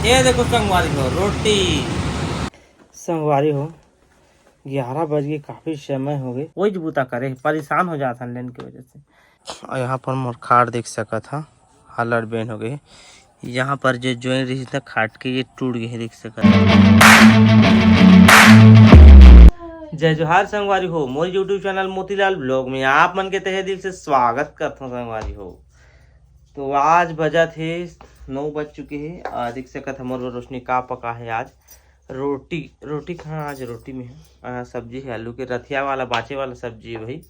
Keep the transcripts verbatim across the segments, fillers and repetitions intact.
ये देखो संगवारी हो, रोटी। संगवारी हो, ग्यारह बज के काफी समय हो गए, वही बुता करे, परेशान हो जात हन लेन के वजह से। और यहाँ पर मोर खाट देख सकत हा, हालत बेन हो गए। यहाँ पर जो ज्वाइन रही था खाट के, ये टूट गए, देख सकत हा। जय जोहार संगवारी हो, मोर YouTube चैनल मोतीलाल ब्लॉग में आप मन के तहे दिल से स्वागत करथों संगवारी हो। तो आज बजा थे नौ बज चुके हैं। आ, देख सकत हा मोर बर रोशनी का पका है आज। रोटी, रोटी कहाँ आज रोटी में है? आ, सब्जी है आलू के, रथिया वाला, बाचे वाला सब्जी है भाई।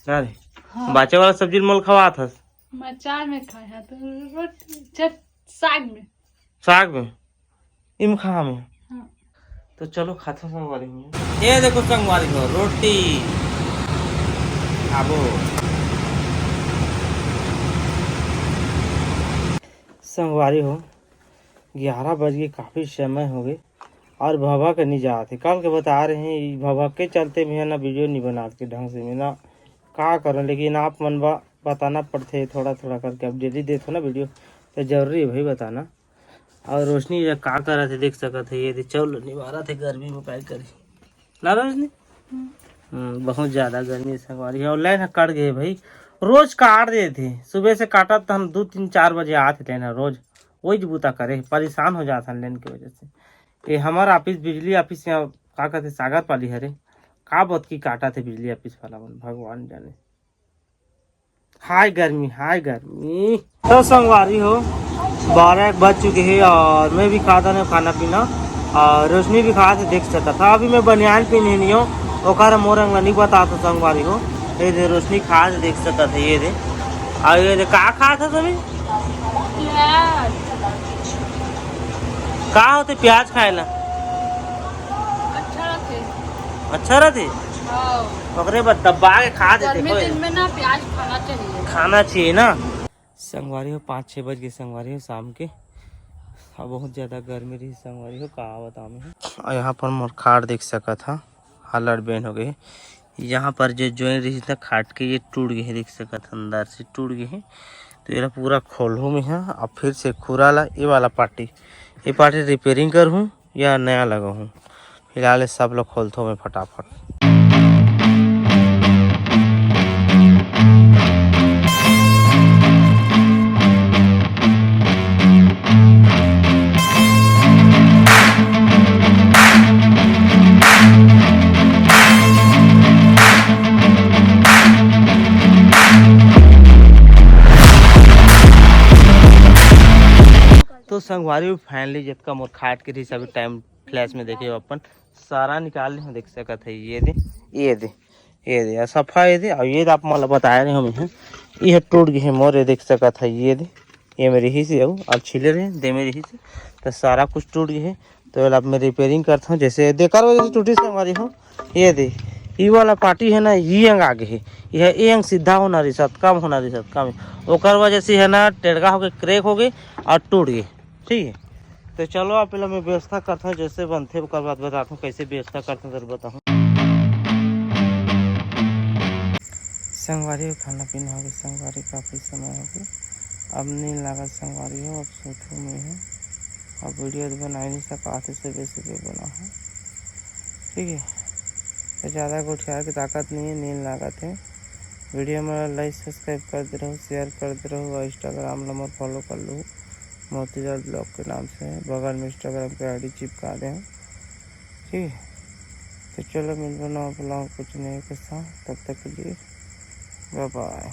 ना रे, हाँ। बाचे वाला सब्जी मोल खवात हस। मैं चाय में खाया तो रोटी, चट-, साग में। साग में? इम खा में? हाँ। तो चलो खाथो संगवारी हो। ये देखो संगवारी हो, रोटी खाबो। संगवारी हो, ग्यारह बज के काफी समय हो गए और भवा के नहीं जात हे। कल के बता रहे हैं, ई भवा के चलते भी है ना, वीडियो नहीं बनात के ढंग से, मैं ना का करूँ, लेकिन आप मन बा बताना पड़थे थोड़ा थोड़ा करके। अब डेली देथो ना वीडियो, तो जरूरी है भाई बताना। और रोशनी ये का करत हे, देख सकत हे, ये दे चौल निवारत हे गर्मी में, काय करी ना रोशनी? हम्म, बहुत ज्यादा गर्मी संगवारी है। और लाइन ह कट गए भाई, रोज काट देथे, सुबह से काटत त हम दो तीन चार बजे आत हे लाइन ह, रोज वही बुता करे, परेशान हो जात हन लाइन के वजह से। ये हमार ऑफिस, बिजली ऑफिस यहाँ का कहते, सागर पाली हरे, का बतकी काटत हे बिजली ऑफिस वाला मन, भगवान जाने। हाय गर्मी, हाय गर्मी। तो संगवारी हो, बारह एक बज चुके हैं और मैं भी खाता नहीं खाना पीना और रोशनी भी खात हे, देख सकत हा। अभी मैं बनियान पहने नहीं हूँ, ओकर मोर अंग नहीं बता तो संगवारी हो। ये दे रोशनी खात हे, देख सकत हा, ये दे। और ये दे का खात हे सभी? प्याज। का होथे प्याज खाए ला? अच्छा रथे। अच्छा रथे? हाँ। ओकरे बाद दबा के खा देथे गर्मी कोई। दिन में ना प्याज खाना चाहिए। खाना चाहिए ना। संगवारी हो, पाँच छः बज गए संगवारी हो शाम के। अब बहुत ज्यादा गर्मी रही संगवारी हो, का बताऊँ मैं। और यहाँ पर मोर खाट देख सकत हा, हालत बेन हो गए। यहाँ पर जो ज्वाइन रही था खाट के, ये टूट गए, देख सकत हा, अंदर से टूट गए। तो ये पूरा खोलहू में है, अब फिर से खुरा ला ये वाला पार्टी, ये पार्टी रिपेयरिंग करहूँ या नया लगाहूँ। फिलहाल ये सब लोग खोलथो में फटाफट। तो संगवारी, finally जतका मोर खाट के रही सभी टाइम फ्लैश में देखे अपन सारा निकाल ले, देख सकत हा, ये दे, ये दे, ये दे, सफा ये दे। और ये दे आप मतलब बताए रहे हम, ये टूट गए मोर, ये देख सकत हा, ये दे, ये मेरी ही से, अब छिले रहे दे मेरी ही से, तो सारा कुछ टूट गए। तो अब मैं रिपेयरिंग करता हूँ, जैसे देकर वजह से टूटी संगवारी हो। ये दे, ये वाला पार्टी है ना, ये अंग आगे है, यह ये अंग सीधा होना रही सत, कम होना रही सत, कम, ओकर वजह से है ना, टेढ़ा होके क्रैक हो गए और टूट गए। ठीक है, तो चलो आप पहले मैं व्यवस्था करता हूँ, जैसे बनते ओकर बाद बताता हूँ कैसे व्यवस्था करता हूँ, जरूर बताऊँ। संगवारी हो, खाना पीना हो गया संगवारी, काफ़ी समय हो गया। अब नींद लागत संगवारी हो, अब सोचू में है, अब वीडियो तो बनाए नहीं सका थे, सुबह सुबह बना है। ठीक है, तो ज़्यादा गोठिया के ताकत नहीं है, नींद लागत है। वीडियो में लाइक सब्सक्राइब कर दे रहो, शेयर कर दे रहो और इंस्टाग्राम ला मोर फॉलो कर लो मोतीलाल ब्लॉग के नाम से, बगल में इंस्टाग्राम के आईडी चिपका दे हैं। ठीक है, तो चलो मिलबो नवा ब्लॉग कुछ नए के साथ, तब तक के लिए बाय बाय।